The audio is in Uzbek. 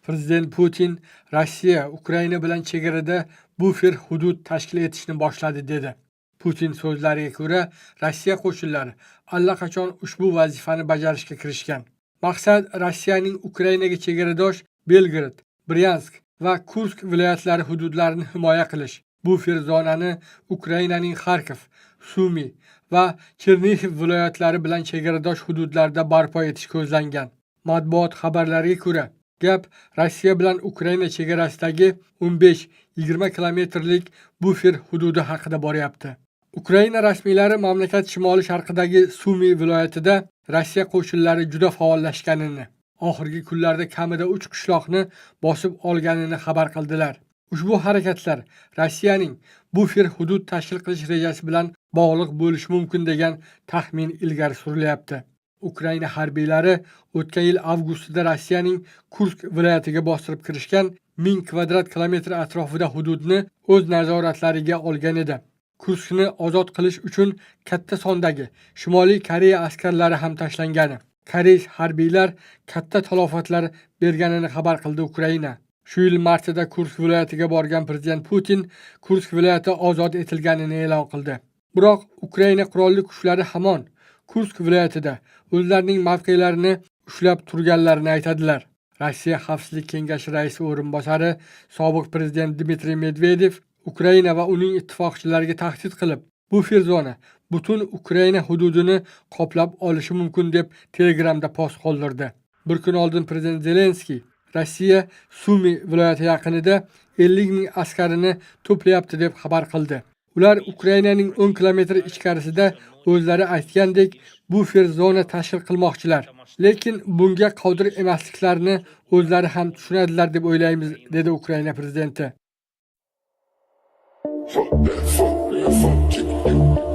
Prezident Putin Rossiya Ukraina bilan chegarada bufer hudud tashkil etishni boshladi, dedi. Putin so'zlariga ko'ra, Rossiya qo'shinlari allaqachon ushbu vazifani bajarishga kirishgan. Maqsad Rossiyaning Ukrainaga chegaradosh Belgorod, Bryansk va Kursk viloyatlari hududlarini himoya qilish. Bufer zonani Ukrainaning Xarkov, Sumi va Chernihiv viloyatlari bilan chegaradosh hududlarda barpo etish ko'zlangan. Matbuot xabarlariga ko'ra, gap Rossiya bilan Ukraina chegarasidagi 15-20 kilometrlik bufer hududi haqida boryapti. Ukraina rasmiylari mamlakat shimoli-sharqidagi Sumi viloyatida Rossiya qo'shinlari juda faollashganini, oxirgi kunlarda kamida 3 qishloqni bosib olganini xabar qildilar. Ushbu harakatlar Rossiyaning bufer hudud tashkil qilish rejasi bilan bog'liq bo'lishi mumkin degan taxmin ilgari surilyapti. Ukraina harbiylari o'tgan yil avgustida Rossiyaning Kursk viloyatiga bostirib kirishgan, 1000 kvadrat kilometr atrofida hududni o'z nazoratlariga olgan edi. Kurskni ozod qilish uchun katta sondagi Shimoliy Koreya askarlari ham tashlangani, koreys harbiylar katta talofatlar berganini xabar qildi Ukraina. Shu yil martida Kursk viloyatiga borgan prezident Putin Kursk viloyati ozod etilganini e'lon qildi. Biroq Ukraina qurolli kuchlari hamon Kursk viloyatida o'zlarining mavqelarini ushlab turganlarini aytadilar. Rossiya Xavfsizlik kengashi raisi o'rinbosari, sobiq prezident Dmitriy Medvedev Ukraina va uning ittifoqchilariga tahdid qilib, bufer zona butun Ukraina hududini qoplab olishi mumkin deb Telegramda post qoldirdi. Bir kun oldin prezident Zelenskiy Rossiya Sumi viloyati yaqinida 50 ming askarini to'playapti deb xabar qildi. Ular Ukrainaning 10 kilometr ichkarisida o'zlari aytgandek bufer zona tashkil qilmoqchilar. Lekin bunga qodir emasliklarini o'zlari ham tushunadilar deb o'ylaymiz, dedi Ukraina prezidenti. Fuck that, fuck that, fuck you.